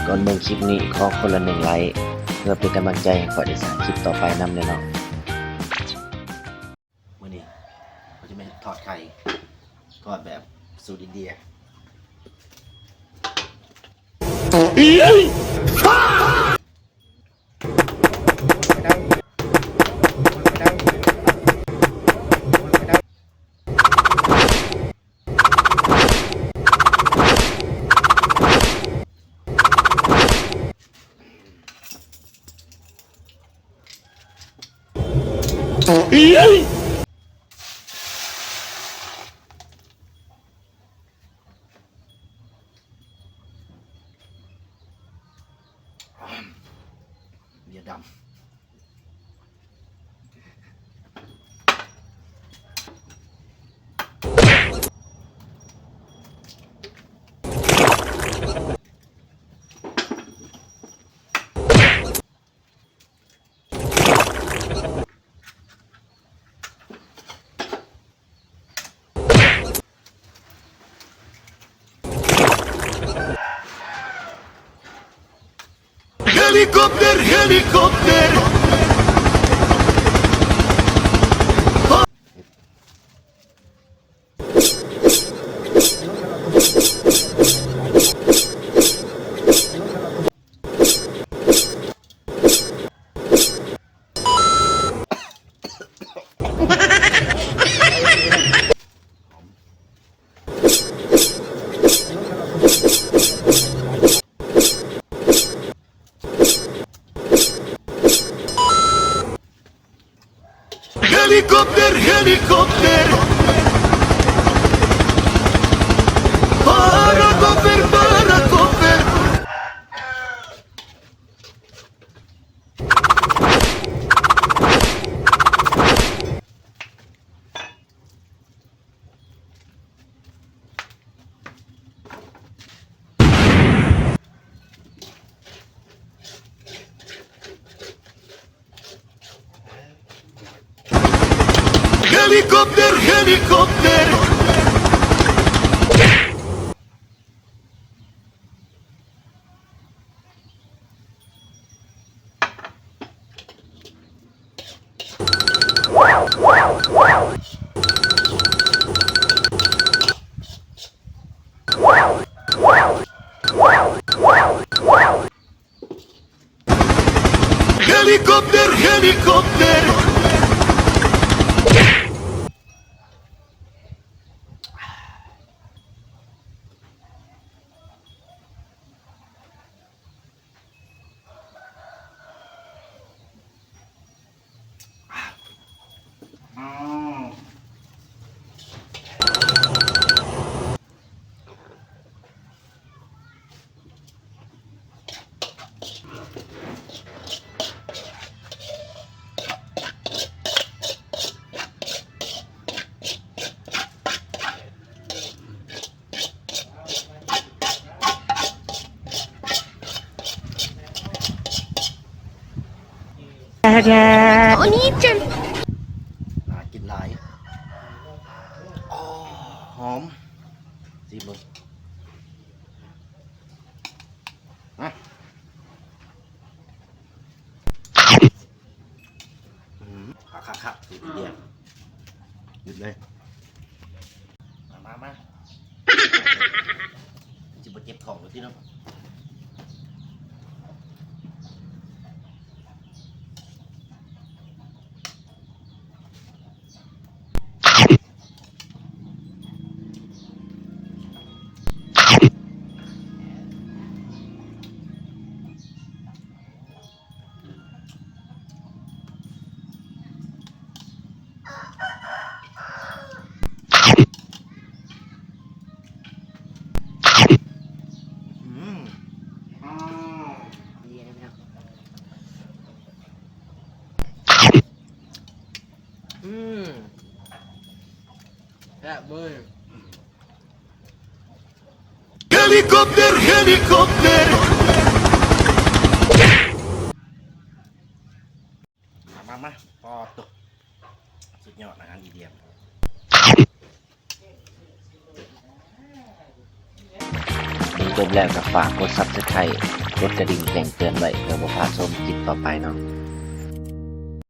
ກ່ອນເບິ່ງຄລິບນີ້ ຂໍຄົນລະໜຶ່ງໄລ້ ເພື່ອເປັນກຳລັງໃຈໃຫ້ຂ້ອຍໄດ້ສ້າງຄລິບຕໍ່ໄປນຳເດີເນາະ. ມື້ນີ້ຂ້ອຍຈະມາເຮັດທອດໄຂ່ ທອດແບບສູດອິນເດຍ. ເບຍດຳ. ເຮລິຄອບເຕີ ເຮລິຄອບເຕີ. ເຮລິຄອບເຕີ ເຮລິຄອບເຕີ. ພາຣາຄອບເຕີ ພາຣາຄອບເຕີ. ເຮລິຄອບເຕີ ເຮລິຄອບເຕີ. ເຮລິຄອບເຕີ ເຮລິຄອບເຕີ. お兄ちゃん。 ໜ້າກິນຫຼາຍ. ອໍ ຫອມ. ຊີມເບິ່ງ. ມາ. ອືມ ຄັກໆໆ ສຸດຍອດ ຢຸດເລີຍ. ມາ ມາ ມາ. ມັນຊິບໍ່ເຈັບທ້ອງຢູ່ຕິເນາະ. ອືມ ອືມ ແຊບເວີຍ. ເຮລິຄອບເຕີ ເຮລິຄອບເຕີ. ມາ ມາ ມາ. ປາດໂທ້ ສຸດຍອດອາຫານອິນເດຍ. ເບິ່ງຈົບແລ້ວກໍຝາກກົດ Subscribe ກົດກະດິ່ງແຈ້ງເຕືອນໄວ້ ເພື່ອບໍ່ພາດຊົມຄລິບຕໍ່ໄປເນາະ.